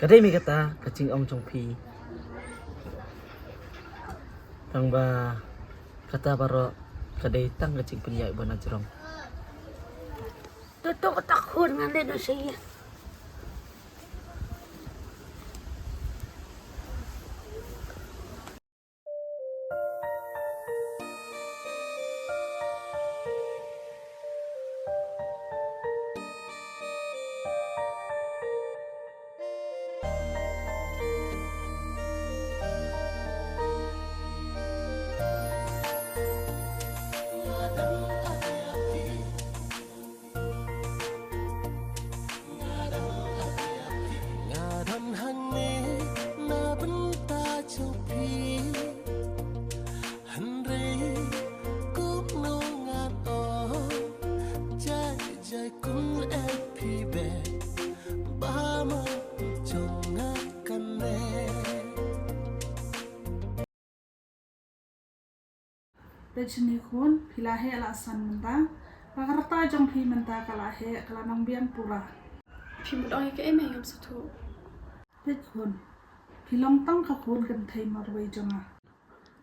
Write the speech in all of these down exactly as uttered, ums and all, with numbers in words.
Dei me kata ka jingong jong phi. Tang ba kata baroh ka dei tang ka jingpynïaid ba na jrong. Tu tu kata khun ngan leh na sha ïing. Nga don hangne na bynta jong phi, hynrei kumno ngan ong, jai jai kum eh phi beh, ba ma jong nga kane. Te shini khun, phi la heh la san mynta. Ka rta jong phi mynta ka la heh, ka la nang biang pura. Phi mut ong ïa kaei me, ngam sngewthuh. Te khun, phi long tang ka khun kynthei marwei jong nga.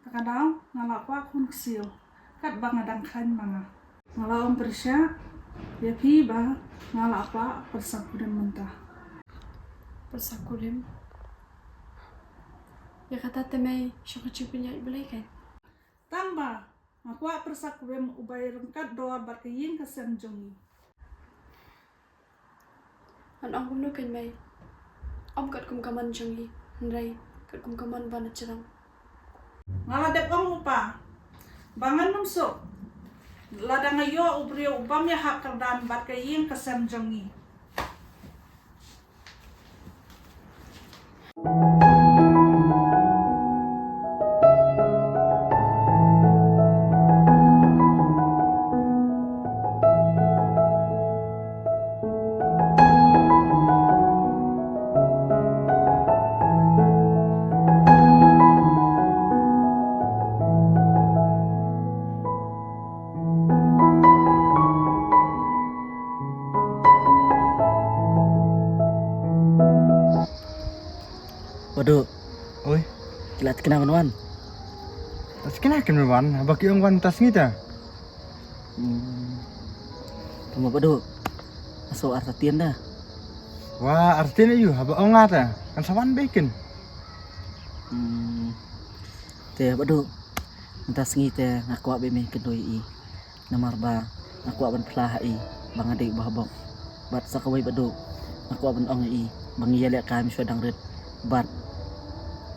Te ka daw nga la kwah khun ksiew, katba nga dang khlaiñ ma nga. Nga la ong pyrshah ïa phi ba nga la kwah pyrsa kurim mynta. Pyrsa kurim? Ïa kata te mei, shu ka jingpynïaid Blei kein. Tang ba nga kwah pyrsa kurim uba ïaryngkat dor bad ka ïing ka sem jong ngi. Ngan ong kumno kein mei? Ym katkum ka mon jong ngi, hynrei katkum ka mon ba na jrong. Nga la dep ong u pa ba ngan ym suk lada nga ïoh u briew u bym ïahap kyrdan bad ka ïing ka sem jong ngi. Badu. Oi. Ki la tikna ban wan? La tikna kin ban wan, haba ki ong wan mynta sngi te. Hmm. Tama Badu. Aso artatien da. Wa artatien aïu, haba ong nga te kan sa wan beit kin. Hmm. Te Badu. Mynta sngi te nga kwah beit me kynduh ïa i. Namar ba nga kwah ban phla ha i ba nga dei u Bah Bok. Bad sa kawei Badu, nga kwah ban ong ïa i ba ngi ïaleh kai mynshuwa dang rit. Bad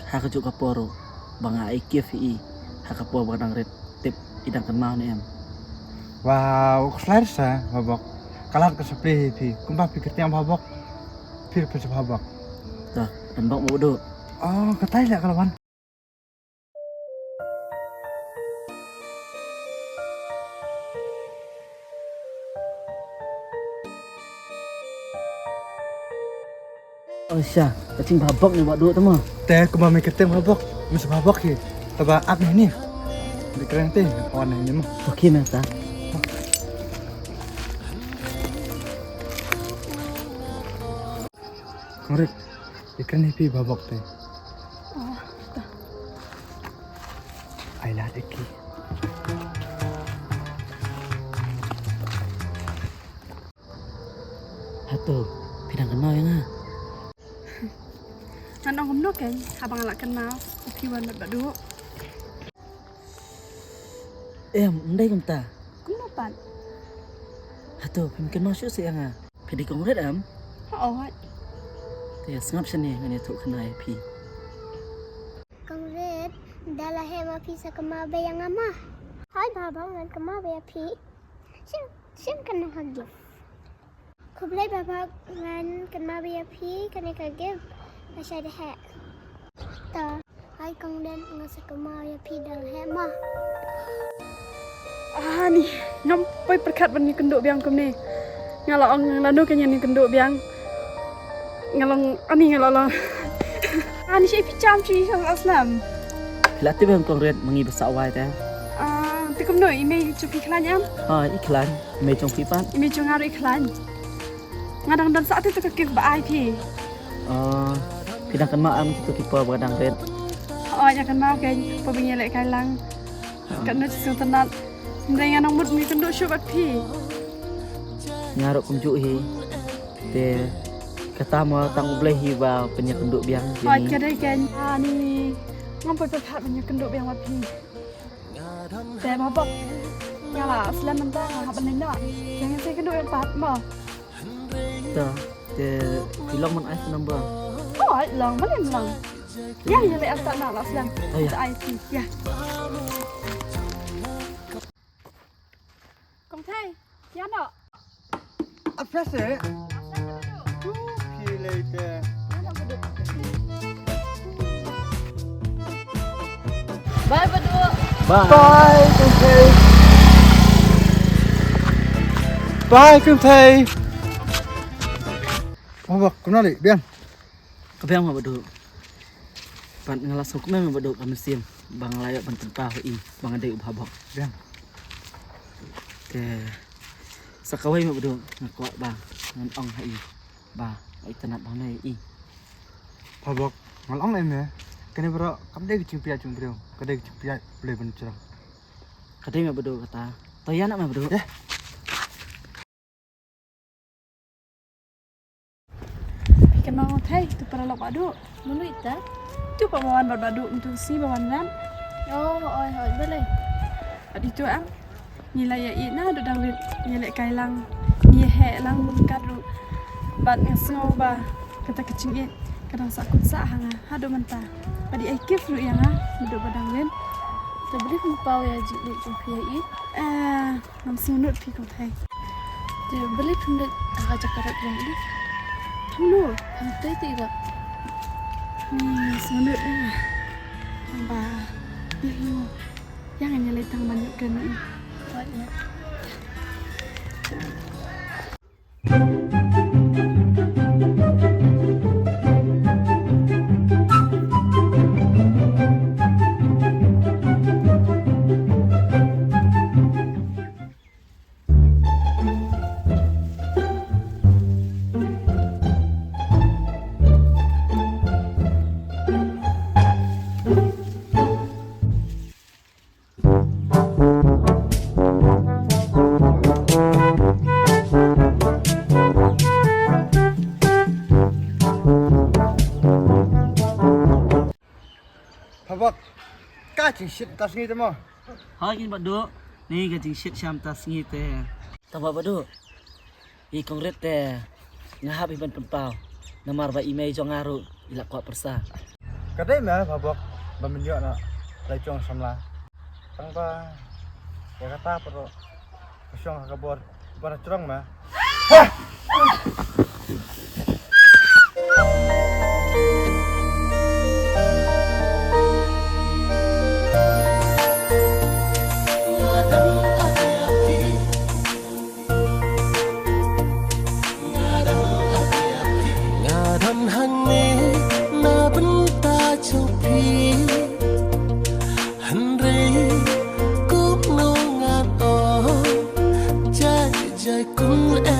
ha kajuh ka por ruh ba nga ai gift ïa i ha ka por ba dang rit. Tip i dang kynmaw ne em? Wow, khuslai sa Bah Bok. Ka lad ka sa plie ïa phi kumba phi kyrteng Bah Bok. Phi phi sa Bah Bok. To, dang bok mo Badu. Oh, katai leh ka la wan. Oh sha, ka jing Bah Bok ne Bah Duk tama. Te kumba me kyrteng Bah Bok, me sa Bah Bok hi. Taba ap ne ni. Bi kren te, wan ne ni mo. Okay me ta. Kongret. Ïa kane phi Bah Bok te. Oh, ta. Ai lad ïa ki. Hato phi dang kynmaw ïa nga? Ngan ong kumno kein haba nga la kynmaw ba phi wan bad Bah Duk. Em, ym dei kumta. Kumno pat? Hato phim kynmaw shuh shuh ïa nga? Phi dei Kongret em? Hooid. Te sngap shane ngan ïathuh khana ïa phi. Kongret, da la heh ma phi sa kynmaw bha ïa nga ma. Hooid Bah Bok, ngan kynmaw bha ïa phi. Shin, shin kane ka gift. Khublei Bah Bok, ngan kynmaw bha ïa phi kane ka gift. Ka shai da heh. Ta. Ai Kongret, nga sa kynmaw ïa phi da la heh ma. Ani, ngam poi pyrkhat ban ïakynduh biang kumne. Nga la ong lano kein ngan ïakynduh biang. Nga long, ani nga la long. Ani shi phi jam shi sha la slem. Phi la tip em Kongret, ma ngi ba sah wai te. Ah, te kumno, i mei jong phi khlaiñ em? Ha, i khlaiñ, i mei jong phi pat? I mei jong nga ruh i khlaiñ. Nga dang don sa te, te ka gift ba ai phi. Ah, Phi dang kynmaw em kito ki por ba dang rit? Hooid, nga kynmaw kein, por ba ngi ïalehkai lang. Katno sngewtynnat. Hynrei nga nang mut ban ïakynduh shuh bad phi. Nga ruh kumjuh hi. Te kata mo tang U Blei hi ba pynïakynduh biang. Hooid, ka dei kein. Ani ngam pat pyrkhat ban ïakynduh biang bad phi. Te Bhabok, nga la slem mynta, nga hap ban leit noh. Te ngin sa ïakynduh ïa u Pat mo. To, te phi long ban ai phone number? Hooid, long, balei ym long. Ïa, ïa leit artat noh, la slem. Oh, ïa. Te ai phi, ïa. Kong Thei, ïa noh. Ap sa se. Phi lei te. Bye, Badu. Bye. Bye, Kong Thei. Bye, Kong Thei. Bhabok, kumno lei, biang? Ka biang ma Badu. Pat nga la sngewkmen ma Badu ka mynsiem ba nga la ïoh ban pynpaw ha i ba nga dei u Bhabok. Biang. Te sa kawei ma Badu nga kwah ba ngan ong ha i ba nga itynnat ba nga ïoh i. Bhabok, nga la ong ïa me, kane baroh kam dei ka jingpynïaid jong u briew, ka dei ka jingpynïaid Blei ban jrong. Ka dei ma Badu kata. To ïa na ma Badu. Ïa. Phi kynmaw Thei, tu paralok Badu. Mano ita? Tu pa ba wan bad Badu, tu si ba wan ran. Oh, oi, oi, balei? Bad itu am. Ngi la ïa ïa na dang rit, ngi lehkai lang. Ngi heh lang bad ruh. Bad nga sngew ba kata ka jingïeit ka dang sah kut sah ha nga haduh mynta. Bad i ai kif ruh ïa nga haduh ba dang rit. Te balei phi paw ïa jingïeit jong phi ïa i? Eh, Ngam sngewnud phi Kong Thei. Te balei phim leit ha ka jaka rep jong i? Phim nud. Hangtei te i rep. Ngam sngewnud ïa nga. Ba i ïa ngan ïaleit tang ban ïoh kren ïa i. Wat ïa. Phabok, ka jingshit ta sngi te mo. Hoi kin Badu, ni ka jingshit sham ta sngi te. Tang ba Badu, i kong Rit te nga hap hi ban pynpaw. Namar ba i mei jong nga ruh i la kwah pyrsa. Ka dei me Phabok ba men ïoh na lai jong samla. Tang ba ïa kata pyrshang ha ka bor. Ba na jrong ma. Nga don hangne na bynta jong phi. Hynrei kumno ngan ong, jai jai kumno.